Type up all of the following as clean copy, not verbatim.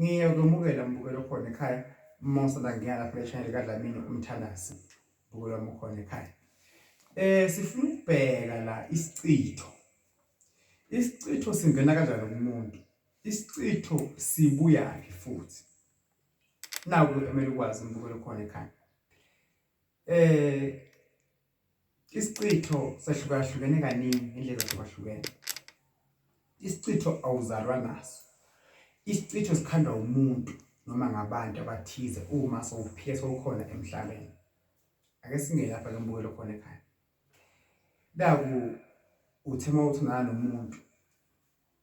Ngiyakwemukela mbukelo khona ekhaya uma usanda ngena lapha channel kaDlamini umthandazi mbukelo wami khona ekhaya. Sifuna ukubheka la isichitho. Isichitho singena kanjani kumuntu? Isichitho sibuyaphi futhi? Naku emele ukwazi mbukelo khona ekhaya. Isichitho sehlukahlukene kaningi ngendlela ezahlukahlukene. Isichitho awuzalwa naso. Isichitho sikhandwa umuntu noma ngabantu abathize uma sowuphila sowukhona emhlabeni. Ake singene lapha ke mbukelo khona ekhaya. Naku uthe uma uthandana nomuntu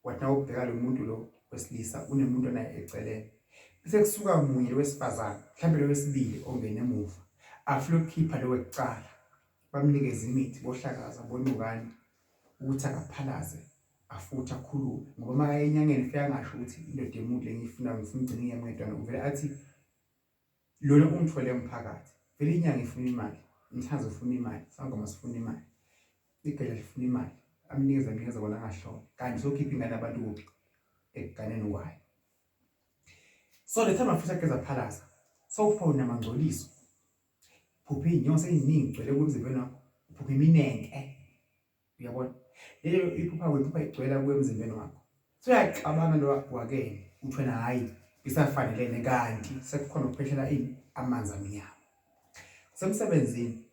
Wathi nawubheka lo muntu lo wesilisa unemuntu onaye eceleni. Bese kusuka munye lo wesifazane, mhlawumbe lo wesibili ongena emuva, afike ukukhipha lo wekuqala. Bamnikeze imithi bohlakaza bonukani ukuthi akaphalaze afuthe akhulume ngoba uma enyangeni ufike angasho ukuthi indoda yomuntu le ngiyifunayo ngifuna ugcine ngiyamngedwana uvele athi Lona ungithwele umphakathi. Vele inyanga ifuna imali, umthandazo ufuna imali, isangoma sifuna imali, igedla lifuna imali. Amnikeze amnikeze kona angahloli. Kanti uzokhipha ingane abantu kuphi? Ekuganeni kwayo. So the time afisa kugeza phalaza, sewuphupha unamangcoliso. Phupha iy'nyosi ey'ningi gcwele kumzimbeni wakho. Uphupha iminenke. Uyabona? Leyo iphupha kwephupha igcwela kuwe emzimbeni wakho. Soyaxabana lo wakeni uthi wena hayi isafanelene kanti sekukhona ukupheshela ini amanzi amnyama. Kusemsebenzini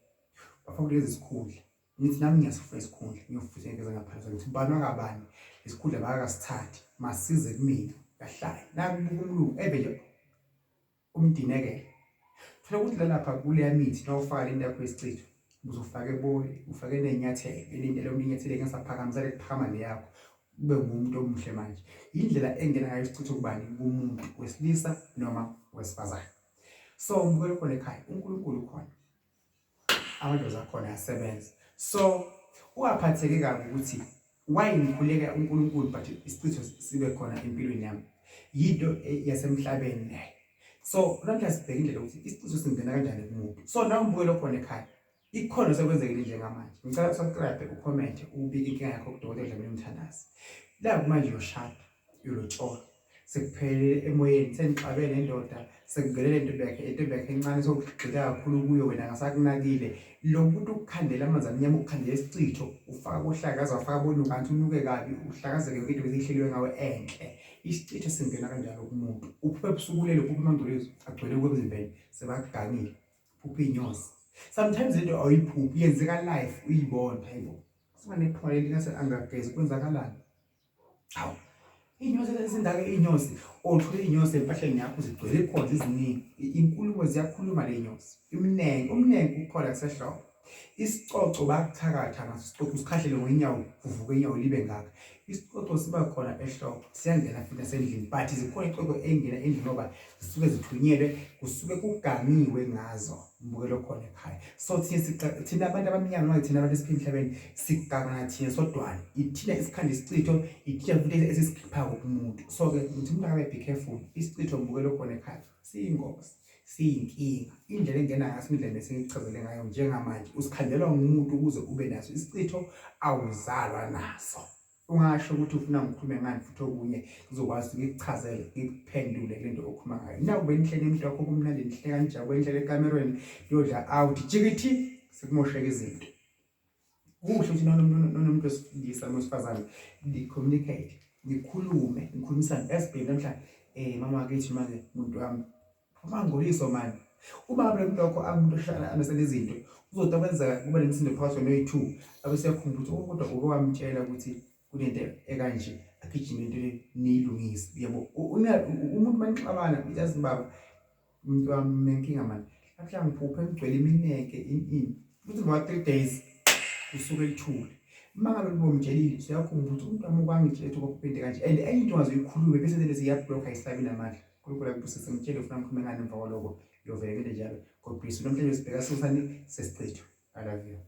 bafaka kulezi sikhundla. Ngithi nami ngiyasifuna isikhundla ngiyofutha ngigeza ngaphansi ngithi ubani wakabani isikhundla bakakasithathi masize kumina kahlale nakubuka umlungu ebe nje umdinekele. Thola ukuthi lalapha kuleya mithi nawufaka lento yakho yesichitho uzofake bo ufake nenyathelo elindele uma inyathelo engasaphakamisa lekuphakama le yakho ube ngumuntu omuhle manje. Indlela engena ngayo isichitho kubani kumuntu wesilisa noma wesifazane. So mbukelo khona ekhaya uNkulunkulu ukhona. Amadlozi akhona ayasebenza. So ungaphatheki kabi ukuthi why ngikhuleka uNkulunkulu but isichitho sibe khona empilweni yami. Yinto yasemhlabeni leyo. So namhlanje sibheke indlela yokuthi isichitho singena kanjani kumuntu. So nawe umbukelo khona ekhaya ikhona sekwenzekile njengamanje. Ngicela usubscribe, ucomment, ubike inkinga yakho kudokotela Dlamini Mthandazi. La kumanje uyoshada, uyolotsholwa. Sekuphelele emoyeni, senixabene nendoda, sekungenele intombi yakhe, intombi yakhe encane sokugxila kakhulu kuyo wena ngasakunakile. Lo muntu ukukhandela amanzi amnyama, ukukhandela isichitho, ufaka kohlakaza, wafaka bonuka kanti unuke kabi, uhlakazeke yonke into besihleliwe ngawe enhle. Isichitho singena kanjalo kumuntu. Uphuphe ebusuku ulele, uphuphe amangcoliso agcwele kuwe emzimbeni, sebakugangile. Uphuphe inyosi. Sometimes lento awuyiphuphi, yenzeka life uyibona, hayibo. Singaneqhwa leli ngase angagezi kwenzakalani? Hawu. Inyosi ezindaka inyosi othole inyosi empahleni yakho zigcwele khona iziningi. Inkulumo ziyakhuluma le nyosi. Iminenke, umnenke ukhona kusehlobo. Isicoco bakuthakatha ngaso isicoco usikhahlele ngonyawo kuvuka inyawo libe ngaka. Isicoco siba khona ehlobo siyangena futhi nasendlini but zikhona icoco engena endlini ngoba zisuke zithunyelwe kusuke kugangiwe ngazo mbukelo khona ekhaya so thina thina abantu abamnyama noma thina abantu esiphila emhlabeni sigangana thina sodwana ithina isikhanda isichitho ithina futhi esisikhiphayo kumuntu so ke ngithi umuntu akabe be careful isichitho mbukelo khona ekhaya siyingozi siyinkinga indlela engena ngaso indlela esengichazele ngayo njengamanje usikhandelwa ngumuntu ukuze ube naso isichitho awuzalwa naso. Ungasho ukuthi ufuna ngikhulume ngani futhi okunye ngizokwazi ukuthi ngikuchazele ngikuphendule kule nto okhuluma ngayo. Nakube nihlele umuntu wakho kumnandi nihleka nijabule nihlele ekamerweni niyodla out jikithi sekumosheka izinto. Kuhle ukuthi nonomuntu wesilisa noma wesifazane ni-communicate nikhulume nikhulumisane esibheni namhla mama wakithi noma-ke muntu wami Umangoliso mani. Uma ngabe lo muntu wakho angumuntu ohlala understand izinto, uzothi kwenzeka kube nemisindo phakathi kwenu oyi-two, abe seyakhumbula ukuthi oh kodwa uke wamtshela ukuthi kunento ekanje, agijime into le niyilungise. Uyabo? Umuntu uma nixabana, yazi baba, umuntu wami unenkinga mani. Namhlanje ngiphuphe ngigcwele iminenke ini ini. Futhi ngoba 3 days usuke lithule. Uma ngabe ubomtshelile usuyakhumbula ukuthi umuntu wami ukwangitshela ukuthi kwaphuphe into kanje and enye into ongaze uyikhulume bese lento seyiyabhlokha ayisabi namandla. uNkulunkulu akubusise ngitshele ufuna ngikhulume ngani emva kwaloko ngiyovele ngente njalo. God bless you. Namhlanje sibheka susani sesichitho. I love you.